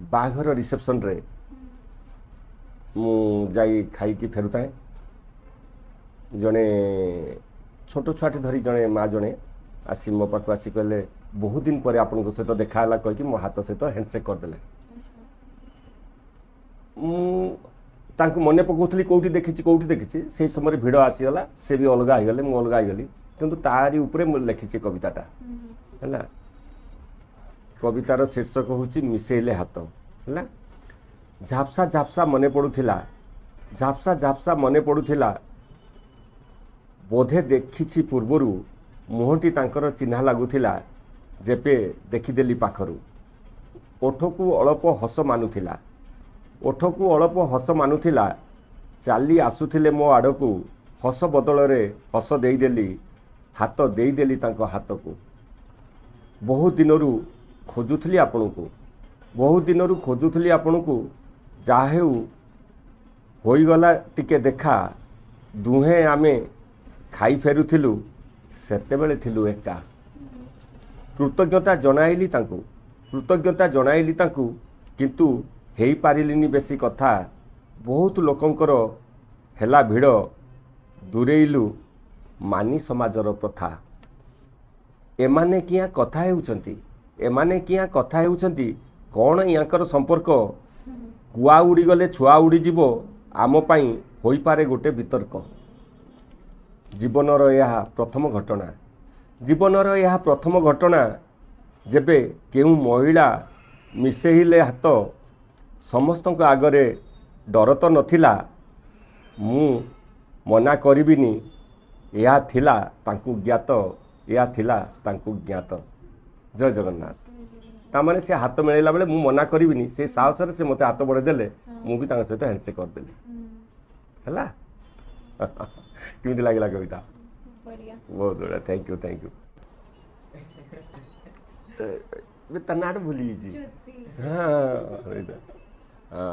ବାହାଘର ରିସେପସନ୍ରେ ମୁଁ ଯାଇ ଖାଇକି ଫେରୁଥାଏ। ଜଣେ ଛୋଟ ଛୁଆଟେ ଧରି ଜଣେ ମା ଜଣେ ଆସି ମୋ ପାଖକୁ ଆସି କହିଲେ, "ବହୁତ ଦିନ ପରେ ଆପଣଙ୍କ ସହିତ ଦେଖା ହେଲା" କହିକି ମୋ ହାତ ସହିତ ହ୍ୟାଣ୍ଡସେକ୍ କରିଦେଲେ। ମୁଁ ତାଙ୍କୁ ମନେ ପକାଉଥିଲି, କେଉଁଠି ଦେଖିଛି, କେଉଁଠି ଦେଖିଛି। ସେଇ ସମୟରେ ଭିଡ଼ ଆସିଗଲା, ସେ ବି ଅଲଗା ହେଇଗଲେ, ମୁଁ ଅଲଗା ହେଇଗଲି। କିନ୍ତୁ ତାରି ଉପରେ ମୁଁ ଲେଖିଛି କବିତାଟା। ହେଲା, କବିତାର ଶୀର୍ଷକ ହେଉଛି "ମିଶେଇଲେ ହାତ"। ହେଲା, ଝାପ୍ସା ଝାପ୍ସା ମନେ ପଡ଼ୁଥିଲା, ଝାପ୍ସା ଝାପ୍ସା ମନେ ପଡ଼ୁଥିଲା, ବୋଧେ ଦେଖିଛି ପୂର୍ବରୁ। ମୁହଁଟି ତାଙ୍କର ଚିହ୍ନା ଲାଗୁଥିଲା ଯେବେ ଦେଖିଦେଲି ପାଖରୁ। ଓଠକୁ ଅଳପ ହସ ମାନୁଥିଲା, ଓଠକୁ ଅଳପ ହସ ମାନୁଥିଲା। ଚାଲି ଆସୁଥିଲେ ମୋ ଆଡ଼କୁ, ହସ ବଦଳରେ ହସ ଦେଇଦେଲି, ହାତ ଦେଇଦେଲି ତାଙ୍କ ହାତକୁ। ବହୁତ ଦିନରୁ ଖୋଜୁଥିଲି ଆପଣଙ୍କୁ, ବହୁତ ଦିନରୁ ଖୋଜୁଥିଲି ଆପଣଙ୍କୁ, ଯାହା ହେଉ ହୋଇଗଲା ଟିକେ ଦେଖା। ଦୁହେଁ ଆମେ ଖାଇ ଫେରୁଥିଲୁ, ସେତେବେଳେ ଥିଲୁ ଏକା। କୃତଜ୍ଞତା ଜଣାଇଲି ତାଙ୍କୁ, କୃତଜ୍ଞତା ଜଣାଇଲି ତାଙ୍କୁ, କିନ୍ତୁ ହେଇପାରିଲିନି ବେଶୀ କଥା। ବହୁତ ଲୋକଙ୍କର ହେଲା ଭିଡ଼, ଦୂରେଇଲୁ ମାନି ସମାଜର ପ୍ରଥା। ଏମାନେ କିଆଁ କଥା ହେଉଛନ୍ତି, ଏମାନେ କିଆଁ କଥା ହେଉଛନ୍ତି, କ'ଣ ୟାଙ୍କର ସମ୍ପର୍କ? କୁଆ ଉଡ଼ିଗଲେ ଛୁଆ ଉଡ଼ିଯିବ, ଆମ ପାଇଁ ହୋଇପାରେ ଗୋଟେ ବିତର୍କ। ଜୀବନର ଏହା ପ୍ରଥମ ଘଟଣା, ଜୀବନର ଏହା ପ୍ରଥମ ଘଟଣା, ଯେବେ କେଉଁ ମହିଳା ମିଶେଇଲେ ହାତ। ସମସ୍ତଙ୍କ ଆଗରେ ଡର ତ ନଥିଲା, ମୁଁ ମନା କରିବିନି, ଏହା ଥିଲା ତାଙ୍କୁ ଜ୍ଞାତ, ଏହା ଥିଲା ତାଙ୍କୁ ଜ୍ଞାତ। ଜୟ ଜଗନ୍ନାଥ। ତାମାନେ ସେ ହାତ ମିଳେଇଲା ବେଳେ ମୁଁ ମନା କରିବିନି, ସେ ସାହସରେ ସେ ମୋତେ ହାତ ବଢ଼େଇ ଦେଲେ, ମୁଁ ବି ତାଙ୍କ ସହିତ ହ୍ୟାଣ୍ଡସେକ୍ କରିଦେଲି। ହେଲା, କେମିତି ଲାଗିଲା କବିତା? ବଢ଼ିଆ। ବହୁତ ବଢ଼ିଆ। Thank you, thank you. ଏବେ ତା ନାଁଟା ଭୁଲି ଯାଇଛି। ଜ୍ୟୋତି। ହଁ, ଏଇଟା।